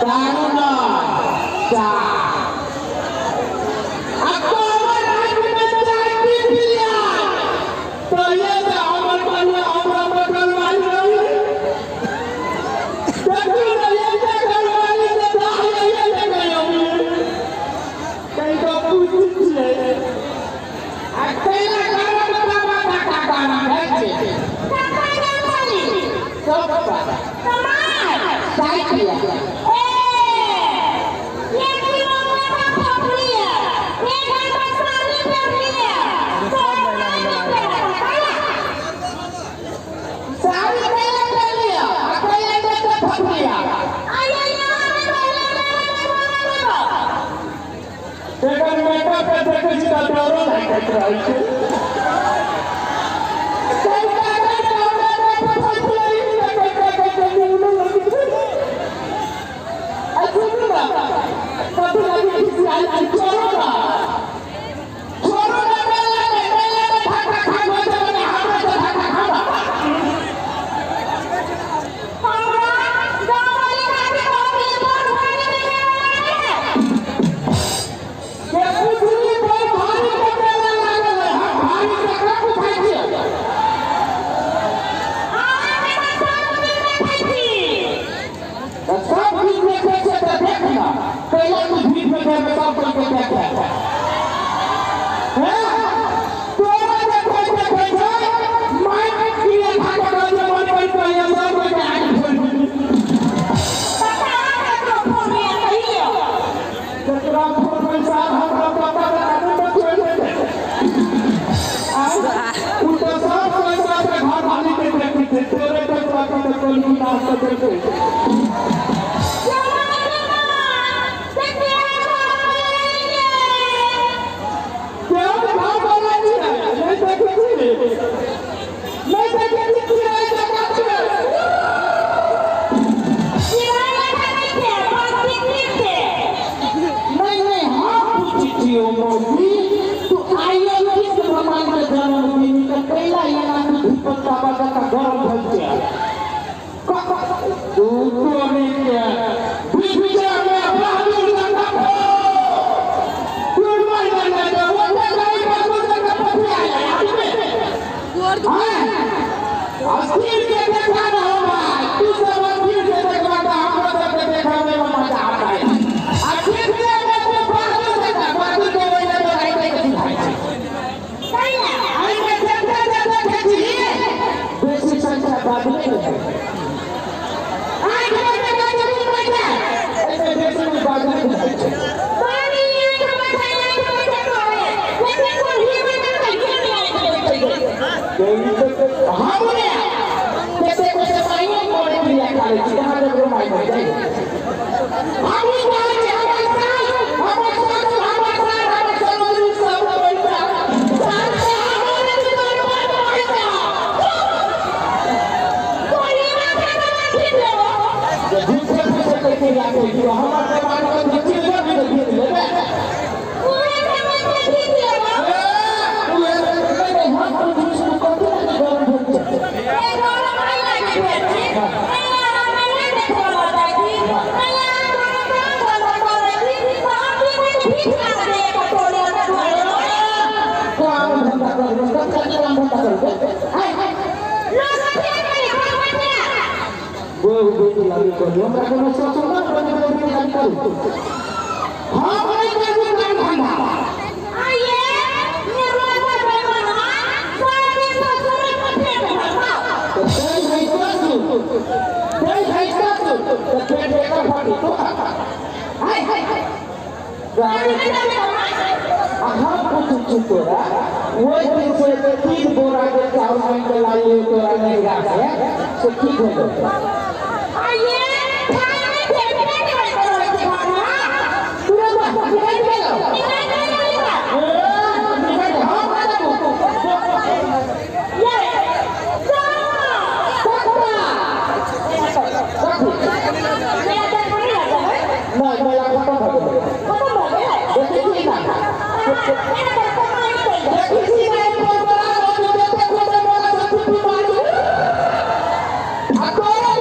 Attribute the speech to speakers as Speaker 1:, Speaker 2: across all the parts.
Speaker 1: दारू न चा आ तोहर हाथमे चाय पी पिलिया तहिए से हमर कनिया हमरा बगल वाली रही देखू ने ये घरवाली से दाही ये गयो कहीं तो पूछी छियै आ कैला गरम बाबा काका गाना है छै सब चाय पिया साड़ी कैला पेलिया आ कैला के फफलिया एकर मेकअप के देखै छी तऽ डरो लागैत रहै छै। कथी लागी खिसियाल छी छोड़ो ना छोड़ो ना मेला में धक्का खा गो जब हमरा से धक्का खाबा के पुछली पर भारी के मेला लागल है हम भारी के का पूछै छियै। तऽ सब चीज देखै छै तऽ देख ना कैला तू भीख में जाके सब कोई के देखै हैं तोरा देखै देखै छै माइक क्रिया खा के कहै छै मन पर कहिया सब कोई के आगि छोड़ि देली। जकरा फोन पैसा हमरा पापा के आगू में छोड़ि देतै आ उ तऽ सब कोई के घर वाली के देखै छै तोरे देखबा के तऽ कोई नाश के देखै छै। केहन घर वाला छियै नहि देखै छी नहि देखै छी चिड़ै जकाँ छै। नहीं नहीं हम पूछी छियो मौसी तू आइयो किस भगवान के जन्मदिन के कैला एना तू धूपत बाबा जकाँ गरम भेल छै तू तोरी के बीच में बहादुर जकाँ टूट मार गइल छै ओते गई बहादुर जकाँ पथिया आदमी हाँ अस्थिर के देखा न हो भाई तू सब अस्थिर के देखबा तऽ हमरो सबके देखबै में मजा आता है। आ बीचे में तू बहादुर जकाँ बहादुर के ओहिने दौड़ाइ के सिखाइ छै एहिमे जते जे देखै छी बेसी संख्या बादले के है। आँखि में देखै छै कि बैठे एहिमे बेसी बादले के होइ छै। हमरे कैसे कैसे माइयो मोरे क्रिया करै छी कहाँ जब माइ हो जाइ हम ही कहै छी हमर सास हमर ससुर हमर सार हमर सरोजनी सब पैसा सास से हमरे जीवन पर पैसा जे झूठे फूसे के क्रिया करै छी हमर जमाना के चिल्ला भी घीच लेबै ए तू नहीं नहीं हम पूछी तू कथी लागी गरम भेल छै। काम धंधा करबै कथी लागी काम धंधा करबै हाय बहु बेटी लागी करू हमरा कोनो ससुर न बने बहु बेटी लागी करू हम नहीं करबू काम धंधा। तऽ तै है ससुर तै है ससुर तऽ पेट एकर फाटी तो हाय आ हम पूछै छी तोरा ओहि दिन से 3 बोरा के चाउर आनि के लालियो तोरा नैहरा से से की भेलै। तुरंत निकलि गेलौ ए निकलि हम ना देबू कक्का कथी नहि मेला खतम भऽ गेलै देखै छी ना देखै छी ना एक बोरा रोटी देते खोटे बोरा से छुट्टी मारी आ तोरा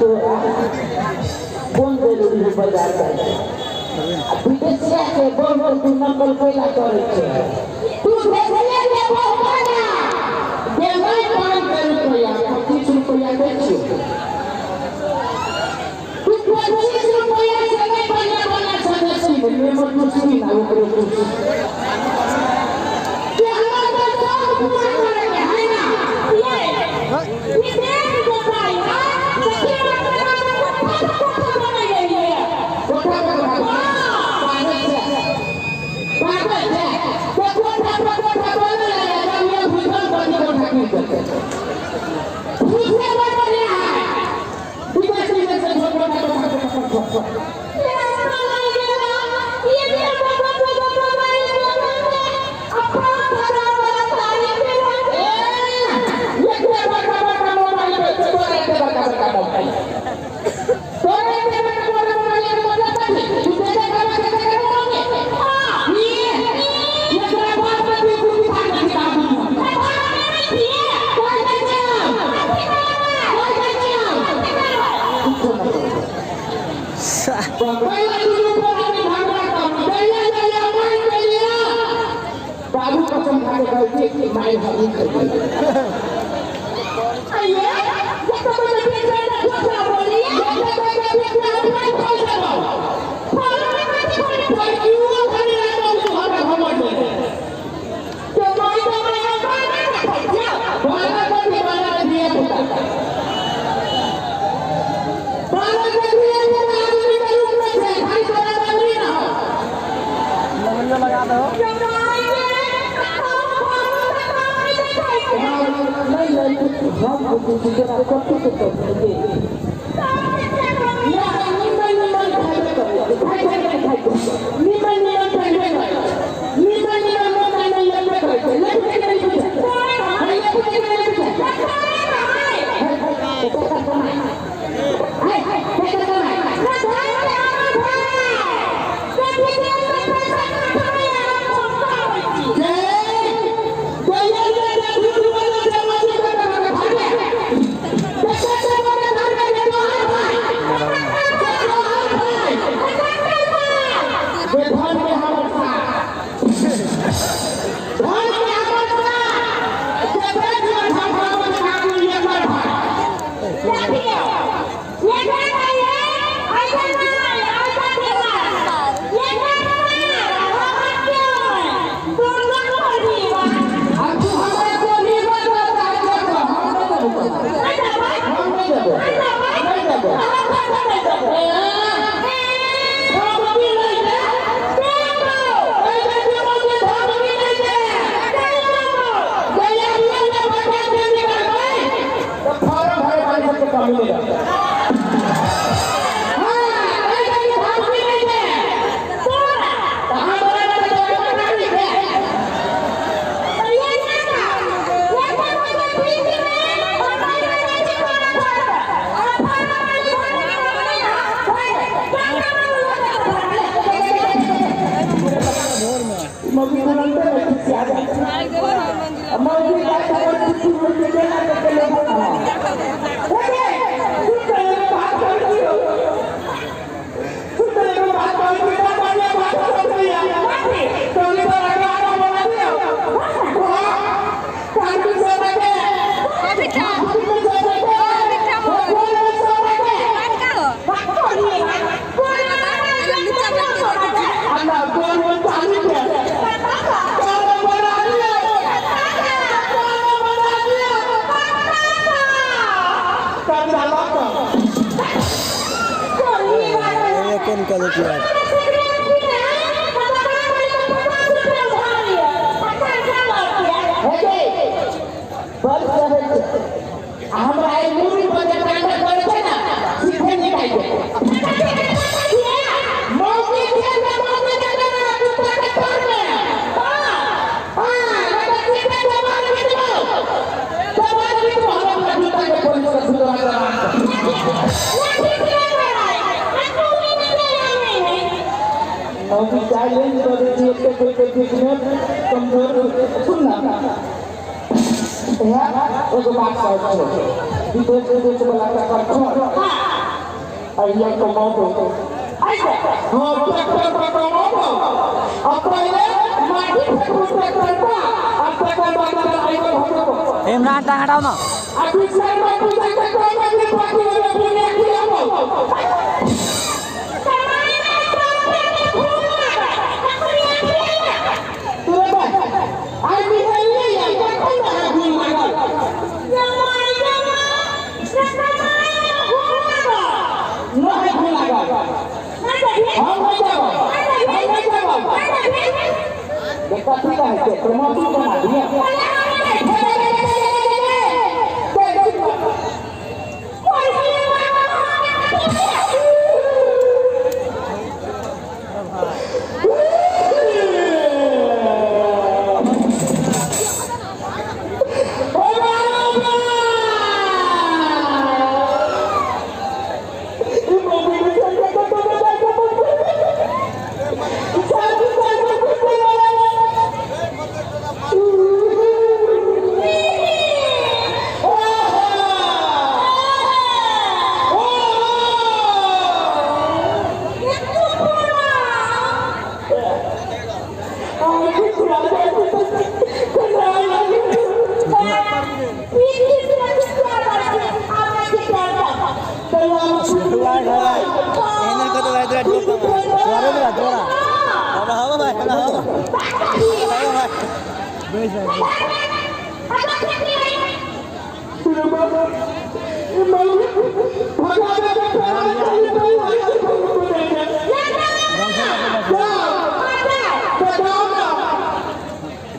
Speaker 1: तो कोन जरूरी है बाजार जाए आ विदेशिया के बहु तू नकल कैला करै छै तू देशिया के बहु बना देबै 5 रुपया 25 रुपया दै छियौ। तू 25 रुपया से नहि बढ़िया बढ़िया संदेश ले मत कुछ भी ना ओकरो कुछ तू हमर तो शौक पूरा करेके है ना। कोठा पर पागल छै, पागल छै। तो कोठा पर कोठा बनल है जब ये भूखल बन कोठा की करते भूखे बन बढ़िया है विदेशी में से कोठा कोठा कोठा कोठा। ए ये बड़का बड़का मोबाइल पे तोरे के बड़का बड़का मोबाइल, तोरे के बड़का बड़का मोबाइल के मतलब कथी? तू देखे करबा के देखे करबा। ये एकरा बाप के भी कुछ खा के बाबू कोई दै छै, कोई दै छै। पहले दुनू प्राणी झगड़ा करू दैया दैया मान गेलिया। बाबू कसम खा के कहै छै माय हबी खैबै।
Speaker 2: आइए, जब तक बेच रहे झूठा बोलिए।
Speaker 1: जब तक बेच रहे भाई खोल देबौ। पर क्यों खाली रहबौ तू हमरा घमंड दे।
Speaker 2: तो माय तो मैं खाना खाइ।
Speaker 1: बाला कथी? बाला के धिया पुता, बाला के धिया पुता आदमी के रूप में छै, खाली तोरा बदली ना हो।
Speaker 3: लगा दो।
Speaker 1: नहीं नहीं, हम तोरा कथी के कथी ना निमन निमन खाइबे करै छै, खाइ खाइ के खाइ निमन निमन खाइबे करै, निमन निमन मोबाइल नहीं लेबे करै छै। ले पूछे के नहीं पूछे नहीं, ले पूछे के नहीं पूछे। पैसा कमाए हाय, पैसा कमाए। जय जय जय झूठ बोले छै मौसी के भागे पैसा से बड़े भागे जे तोहर भाई, जे तोहर भाई जे धन के हमर साथ, धन के हमर साथ जे बेच में हम भगवान ठाकुर एकर भाई। आ तू हमरा कोनी बता दे, हम नहीं देबो, हम नहीं देबो, नहीं देबो। धमकी नहीं दे, ऐसे मौसी धमकी नहीं दे। गया बिया बता दे निकल गए तो फॉर्म भरे वाले सबके कमी नहीं रहता। हाँ, ऐसे ही धमकी नहीं दे। तो हम बोले तो बता नहीं दे। मौसी तुरंत में खिसिया जाए। मौसी का खबर कुछ कुछ देना तो ले हां ओके। तू तेरे बात करती हो, तू तेरे बात करती हो, बढ़िया बात करती है। तो ने तो आगे आगे बना दिया हां कांटी से रखे कांटी से रखे बोल से रखे। अल्लाह बोल बोल चालू है कौन बना दिया, कौन बना दिया कर चला कर।
Speaker 3: ये कौन कॉलेज है?
Speaker 1: हे बल रहै छै आ हमरा एहि मूड़ी पर जे टांगल करै छै ने सीधे निकालि दे। मौसी छै ने मौसी के देना कुत्ता के तोड़ में। हां हां, नहीं तो सीधे दबान बिटबो, दबान बिटबो हम अपना जूता के पुलिस के सुधरा दबान। अभी चैलेंज करै छी एते कोई के बीच में कमजोर सुन ना। एगो बात कहै छौ, विदेश विदेश वाला टक्कर छोड़, अइया कमाबो। हाँ, ट्रैक्टर पर कमाबो। अब पहले माटी फेंकू ट्रैक्टर पर, अब ट्रैक्टर पर आइबो भगबो।
Speaker 3: इमरान टांग हटाओ ना।
Speaker 1: अभी शर्मा पूजा के कोई भी पार्टी में दुनिया की आवो। तुरे बा आई बिहली या कखन है घूम लागल। नहीं घूम लागल। हम नहीं जाबो, हम नहीं जाबो। देखा की कहै छै प्रमोशन बना दिया।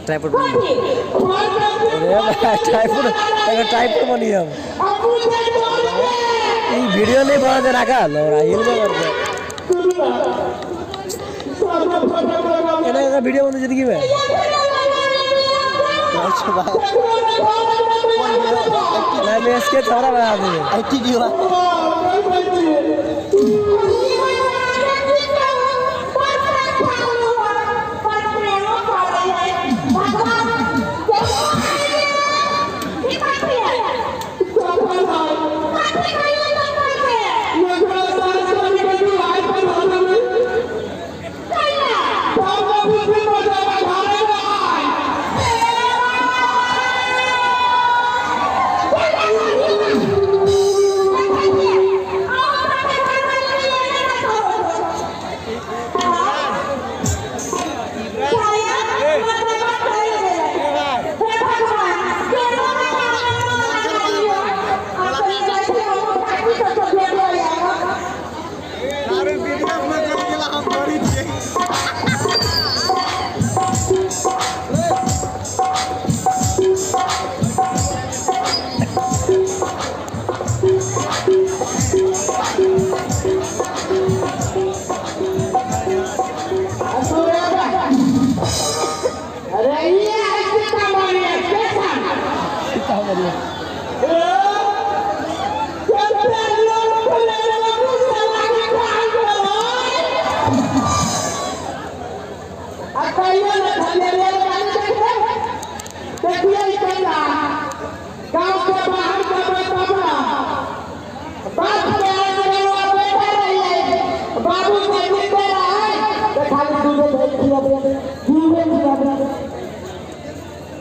Speaker 3: ट्राइपॉड ट्राइपॉड ट्राइपॉड बनी हम ई वीडियो नहीं बना दे रखा लोरा हिल में कर दे एना वीडियो बना जिंदगी में।
Speaker 4: अच्छा भाई
Speaker 3: मैं भी इसके थोड़ा बना दूं।
Speaker 4: IT की हुआ।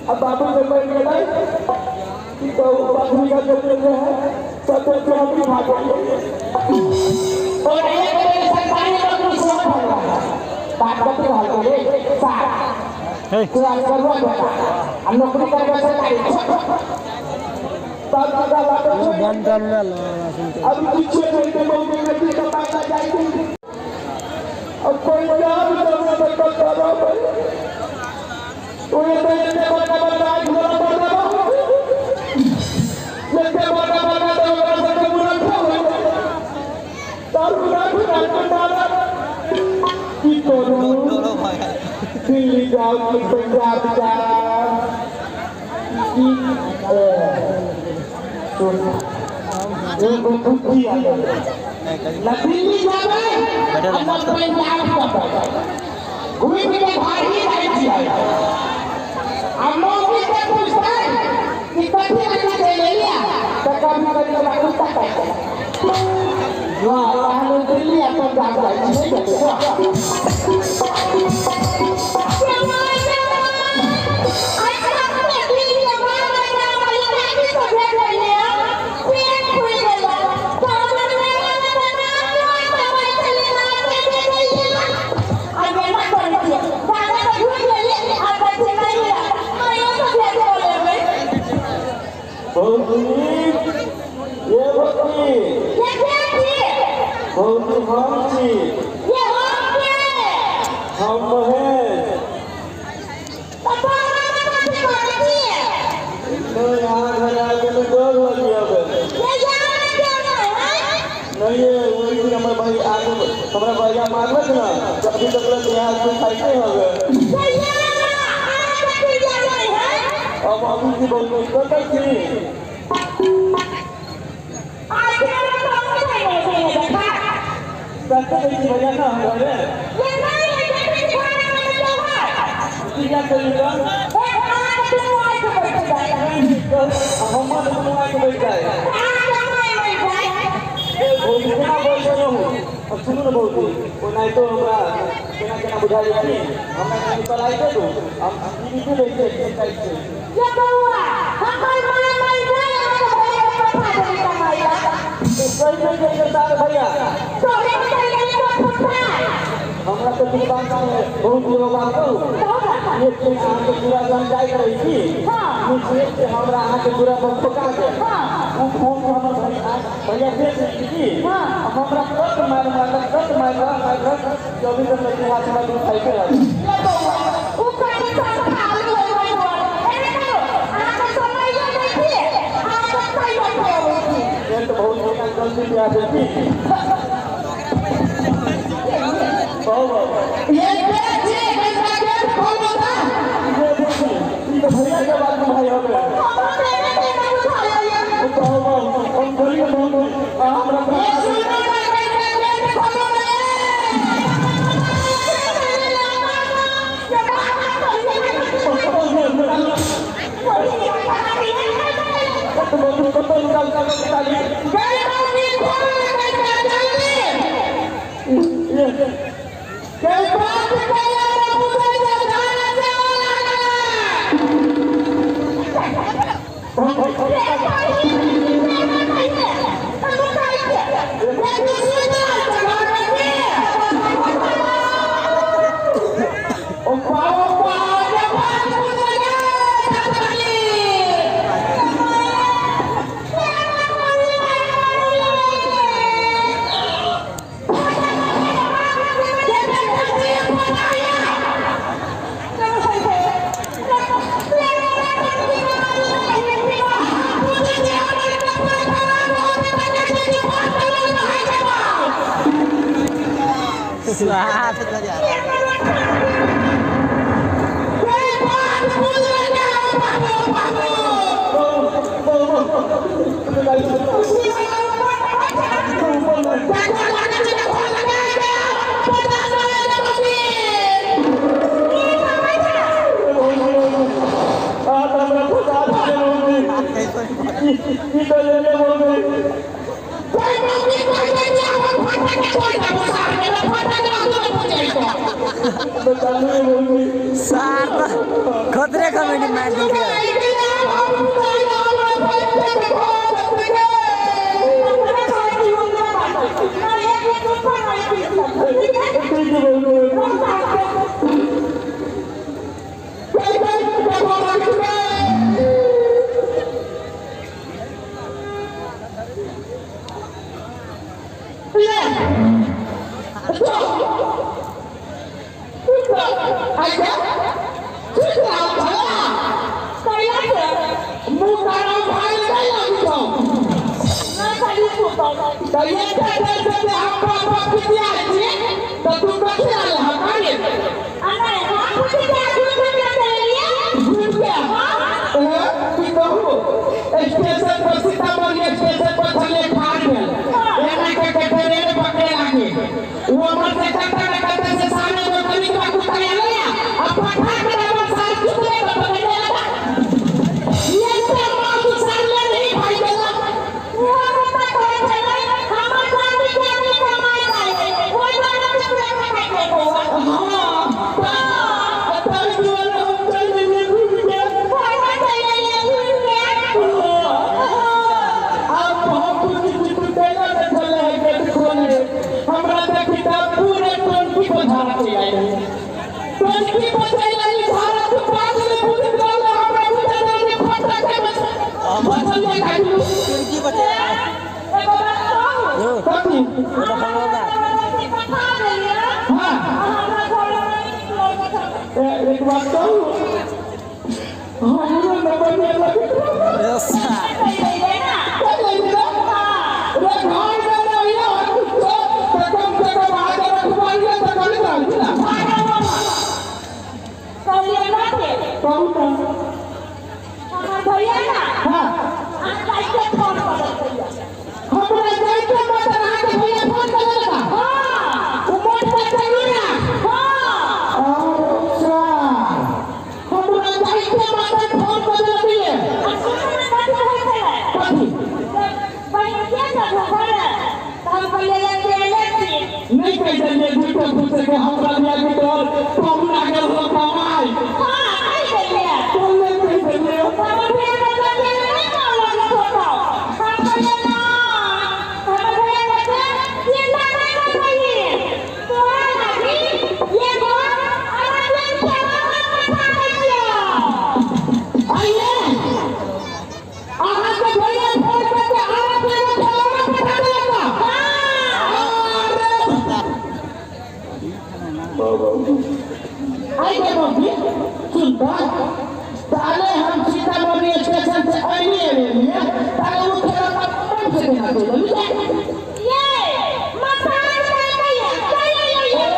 Speaker 1: अब बाबू के बैठ गए कि तो बकरी का जो है सब चौकी भाग गई और एक बेर सरकारी नौकरी से हो गया। बात करते हाल को रे साहब तू आज करवा बेटा हम नौकरी करके सरकारी तब का बात
Speaker 3: बंद करना लोरा
Speaker 1: अब पीछे नहीं तो मौके में का बात जाएगी। अब कोई जाम तो तो करो तो ये तो ये बड़ा बड़ा घोड़ा बड़ा ये बड़ा बड़ा तो बड़ा सब बुरा था तार बुरा बुरा डाला की करूं दिल्ली जाओ कि पंजाब जाओ की तो ये बुद्धि आ गई ना दिल्ली जावे ना पंजाब जावे घूमी के भारी जाए छी। अब मौकी के पूछते कि
Speaker 2: कथी लगा चलि एलियै?
Speaker 1: तऽ कभी कभी हमरा कुत्ता काटि देलक। हँ, हम दिल्ली आ पंजाब जाइ छी, नहि जेबै।
Speaker 4: भौजी, ये भौजी, भौजी हम छी, हम महेश। तो यहाँ घर आके तो डर हो गया बे। नहीं ये वही दिन हमर भाई आगे हमरा भैया मारलक ना, जब अभी तक लग यहाँ से खाइते हवे। अब अभी की भौजी कतऽ छी? कतऽ छी भैया ना घरे? किया कहियो? हमर दुनू आके बैठ जाए। भौजी केना बोल रहू? अब सुनू ने भौजी, ओनाहितो हमरा केना केना बुझा जाइ छी, हमरा कनि चलाइते दू, हम जीविते रहिते जाइ छी। कहि नहि जाइ तार भैया। हमरा तऽ दू बात बहुत एगो बात कहू। एक दिन अहाँके पूरा जहन जाइत रहै छी, से हमरा अहाँके पूरा पर ठोका गेल। ओ फोन हमर भैया देख लै छी, हमरा कत मारि मारलक, कत मारलक मारलक कि अभी तक लगे हाथ हमरा दूध खाइते रहल। तऽ बहुत जल्दी बियाह भेल छी।
Speaker 1: ये के छी? कैसा गेट खोलो ता।
Speaker 4: ई तऽ भैया के बात में भाई हवे। ओ कहू हम बोलिए बहुत हमरा
Speaker 1: ये सुनो ना, कैसा गेट खोलो रे।
Speaker 4: कतऽ निकाल निकाली?
Speaker 1: गई मम्मी, खोलो ना कैसा जल्दी। कई बात कहिया ना पूछे जब धारा से होला ना। ओ पाओ पाओ जब बात पूछे गे।
Speaker 4: ई तऽ लेले भौजी। बचालू भौजी।
Speaker 3: सार खतरे कॉमेडी मैच देख रहा है।
Speaker 4: ठीक है भौजी।
Speaker 1: स्टेशन पर सीतामढ़ी स्टेशन पर छलियै ठाढ़ भेल, एना के के ट्रेन पकड़े लागे, वो हमर से कत्ता न कत्ता से सामने में कनी का कुत्ता आले आ पठा के हमर सार चुकले के पकड़े लगा। ये से मासु बाबूजी हां एक बात कहूं हमरो नंबर में लगे
Speaker 3: यस
Speaker 1: रे घर में रहियो तो कम से कम आगे रखवाइए तो कभी ना कहू ना
Speaker 2: भैया ना
Speaker 1: हां
Speaker 2: कैसे फोन करत
Speaker 1: हमरा जाइते मत अहाँ के भैया फोन कर देला
Speaker 2: हां
Speaker 1: उ मोट पर चलू ना
Speaker 2: हां
Speaker 1: अच्छा हमरा जाइते मत फोन कर देला
Speaker 2: आ सुनू ना कथी होइ छलै
Speaker 1: कथी
Speaker 2: बहिन के सब घर त हम पहिले अकेले छी
Speaker 1: नहीं कह देलिए झूठे फूसे के हमरा लिया के डर तुम ना गेल हो कमाई
Speaker 2: हां कहि देलिए
Speaker 1: तुम नहीं कह देलिए
Speaker 2: हमर भैया के अकेले नहीं कहलक फोटो हम कहलिए ना हमर भैया के चिंता नहीं करबही तोरा लागी एगो अरबियन खेलौना पठा दै छियौ
Speaker 1: आइए अहाँ के भैया फोन करके अहाँ के खेलौना पठा देला आई के मम्मी सुन ताले हम सीतामढ़ी स्टेशन से आइए लिए ताले वो खेलौना कौन से देना तो
Speaker 2: ये मसाज करैया
Speaker 1: ओ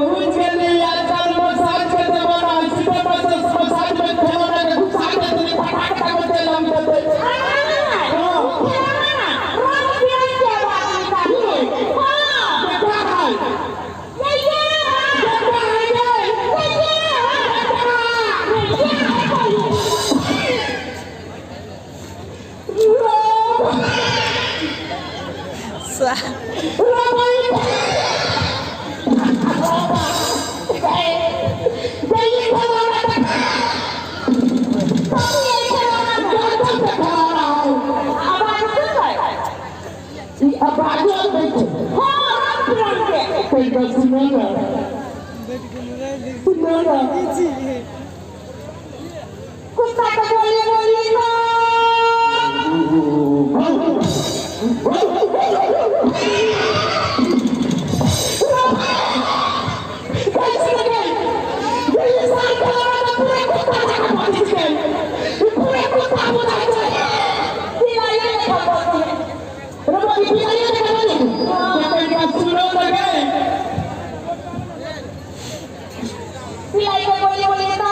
Speaker 1: बुझ गेली आजकल मसाज के जमाना है सीतामढ़ी से मसाज में खेलौना के घुसा देते फटाक फटाक के लम देते क्या है क्या है ये
Speaker 2: कुत्ता तो बोलिए बोलिए ना पिलाइए नहीं बोलती पिलाई को बोलिए बोलिए ना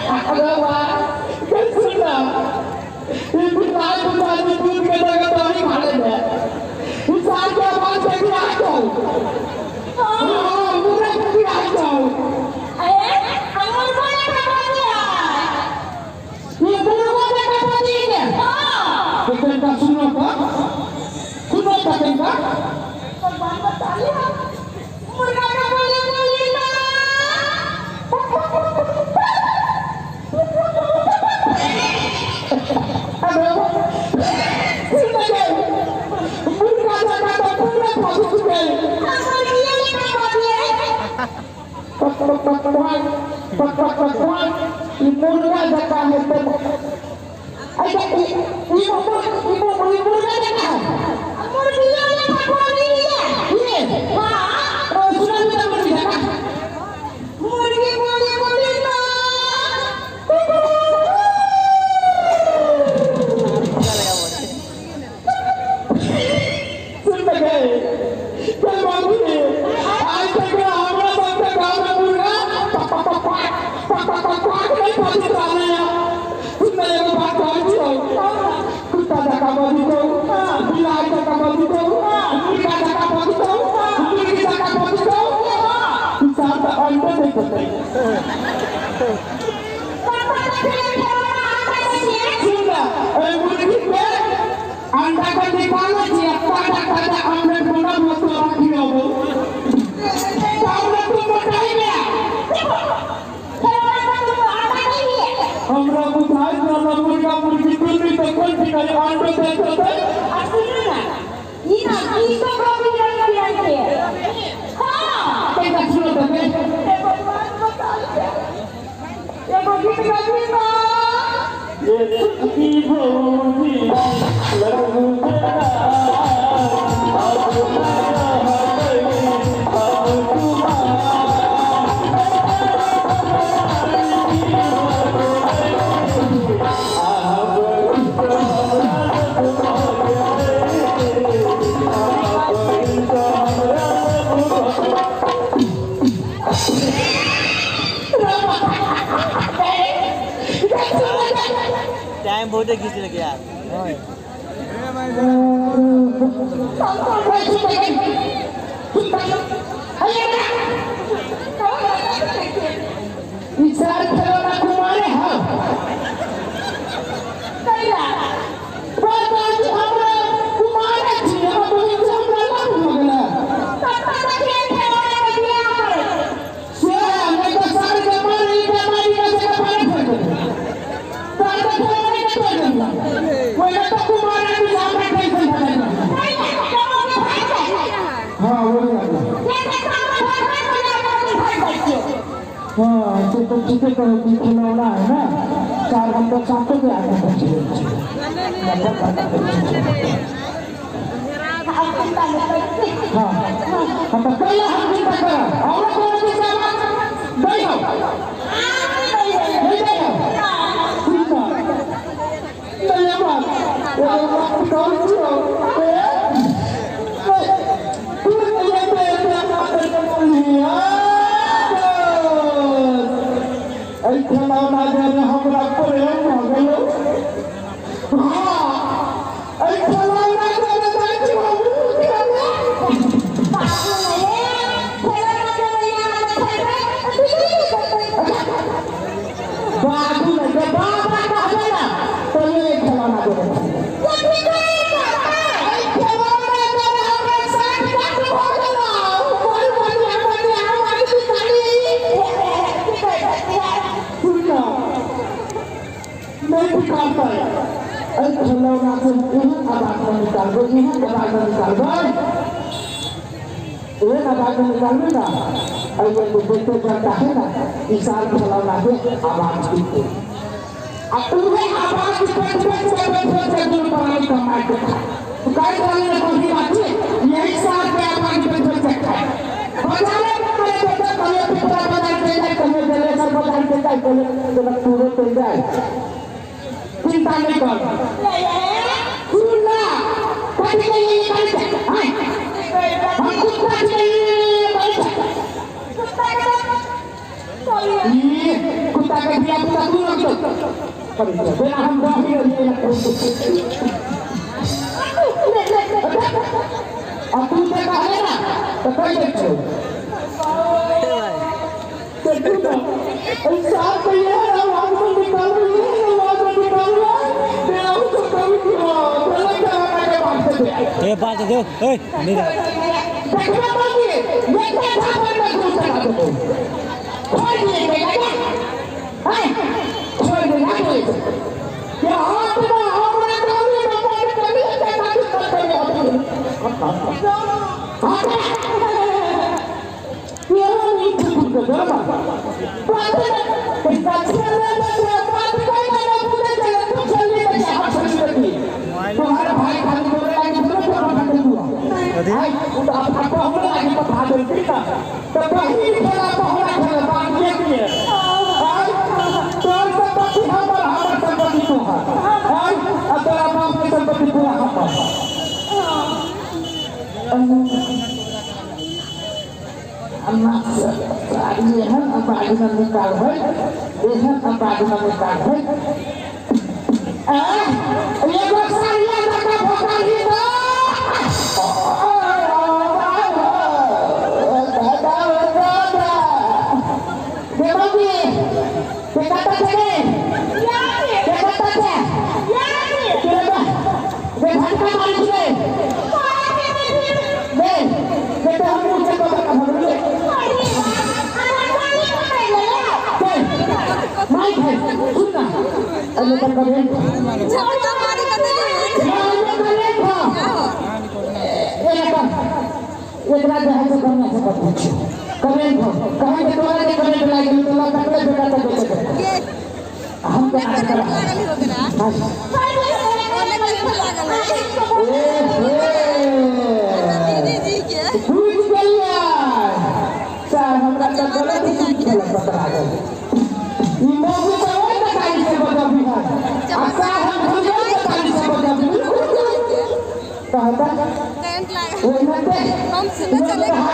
Speaker 2: अरे अंगूर बोले का बोलिए हां भगवान बता लिया मुर्गा का बोले बोलिए ना हम मुर्गिए नहीं का बोलिए
Speaker 1: मुर्गा जका है तो अच्छा ये मुर्गा जका है
Speaker 2: मुर्गिए नहीं का बोलिए
Speaker 1: ये
Speaker 2: हां
Speaker 1: और सुना भी तो मुर्गी जका
Speaker 2: मुर्गी बोले बोले ना
Speaker 1: सुन गए चल बाबू ने आज तक हमरा सब के गांव में मुर्गा पक पक पक पक पक पक पक नहीं पहुंच रहा है। सुन एगो बात कहै छियौ कुत्ता जका बजी छौ बिलाइ जका बजी छौ मुर्गा जका बजी छौ मुर्गी जका बजी छौ इंसान त अंडो नहीं पतै।
Speaker 2: पापा का खेलौना आता है
Speaker 1: सुन ना ए मुर्गी के अंडा के निकालै छी ताजा ताजा ऑमलेट बनल होतो राखी आबो सामने तू मोटाई में
Speaker 2: खेलौना का तुम आता नहीं है
Speaker 1: हमरा बुझाइ ना मुर्गा मुर्गी दुनू तो कोन ठीक है अंडो दैत होतै।
Speaker 2: और सुनू ना ई ना ई तो कभी रंग बिरंग के हां
Speaker 1: कैसा सुनो त
Speaker 2: हे भगवान बता एगो गीत गाबी ना
Speaker 1: ये
Speaker 3: टाइम बहुत खींच लगे यार।
Speaker 1: हाँ तो ठीक है खिलौना है ना 4 घंटा सातों के आगे हाँ हम तो पहले हम चिंता करा और कौन सी बात नहीं हो नहीं हो ठीक है नहीं बात वो बात कौन सी हो तू नहीं पे बात करनी है खिलौना जे हमरा प्रेम हो गेलो। हाँ खिलौना जे जाइ छी बाबू ने बाबा कहबे ना तो ये खिलौना देबे। नहीं निकालता है खिलौना से यही आवाज में निकालबो यही आवाज में निकालबो यही आवाज में निकालबे ना अगर तो देखते करता है ना इस साल खिलौना के आवाज दीते अब तुम्हें आवाज पे पे पे पे दूर बनाई कमाई के तो काय बोलने में कोई बात नहीं यही साल के आवाज पे पे पे बजाने पे पे कहियो पिपरा बजा के जाए कहियो जलेसर बजा के जाए कहियो तो पूरे चल जाए चिंता नहीं कर सुनना कभी नहीं ये बात है हम कुत्ता नहीं ये बात ये कुत्ता का दिया कुत्ता दूर रख दो पर बिना हम बाहर ये अब तू से कहे ना तो कर देखो तो तू तो साहब को ये आवाज में निकाल ये आवाज में निकाल तेरा उसको कभी क्यों बोला क्या के बाप से
Speaker 3: ए बात दो ए नहीं
Speaker 1: देखना बाकी ये क्या थापड़ में घुस चला दो खोल दिए के हां खोल दे ना कोई ये हाथ में हमरा कभी ना कभी कभी से बात करते हो ये नहीं ठीक है बाबा बात पैसा चले बात करना ना पूरे चले तू चलने का हाथ चलने तुम्हारा भाई खाली बोले आगे बोलो तो हम खाली हुआ भाई वो तो आप आपको हम आगे तो भाग रही ना तो वही खेला पहला खेला बात ये भी है आज तोर संपत्ति हमर हमर संपत्ति तोहार आज अब तोरा बाप के संपत्ति पूरा हमर ये हम आबादी में निकाल है ये हम आबादी में निकाल है ये गोसाइया का भोकाली तो दादा दादा देवजी के कता चले के कता छे के बे धनका मारी छे बे के तो हम उसे को भगले माइक है सुन ना अरे तक करें
Speaker 2: झपटा मारे कते
Speaker 1: एकरा जे है से करना से पूछ कमेंट हो कहे के तोरा के कमेंट लागी तो कटले बेटा तो
Speaker 2: ये
Speaker 1: हम तो
Speaker 2: करंट लागल हो गया ओने करंट लागल है
Speaker 1: ए
Speaker 2: दीदी जी के
Speaker 1: बुझ गेलियै सर हमरा तो गलत खेल पकड़ा गेल ई मौगी तो ओइ ताली से बजबी है आ सर हम भूल गए ताली से बजबी कहता
Speaker 2: करंट लागल
Speaker 1: ओइ मते
Speaker 2: हम सुने चले
Speaker 1: बेटा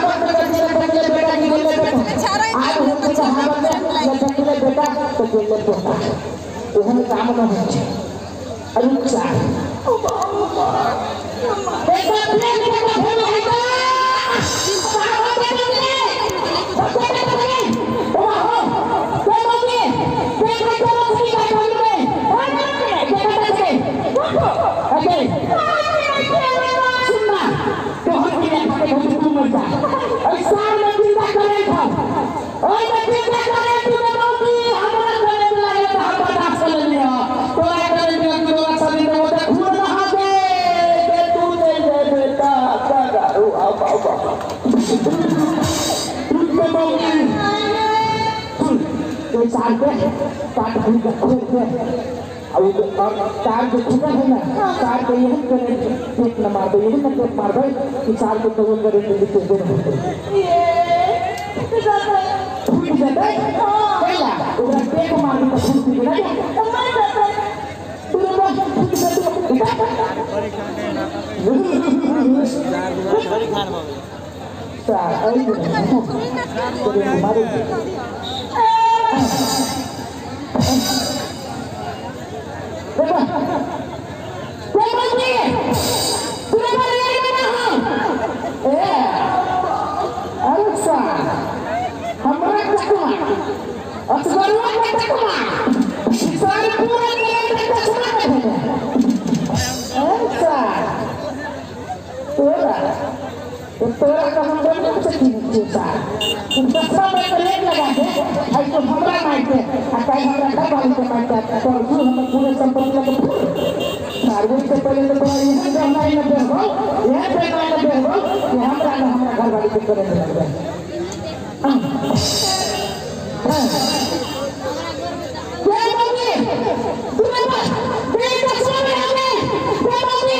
Speaker 1: तो काम न होइ छै। रुक जा पैसा प्लेन के फोन है तो साल पे काट फूल के खोल के और तार जो खुला है ना तार को यही करे पेट न मार दो यही न पेट मार दो कि तार को तो करे तो दो
Speaker 2: ये
Speaker 1: फूल जाता है पहला ओकरा पेट मार दो तो फूल ना
Speaker 2: मर जाता
Speaker 1: तू बस फूल जाता सार आई मारे तोरा का हम बोल सकती तुम चश्मा में तो लेट लगा दे आई तो हमरा मारते आ काई हमरा घर वाले के मारते तो तू हम पूरे संपत्ति लगे सार्वजनिक से पहले तो तोरा यहां जाना ही न बेहो यहां पे ना न बेहो कि हमरा न हमरा घर वाले के करे लग जाए। हां जय मम्मी तू बस मेरे चश्मा में आ गए जय मम्मी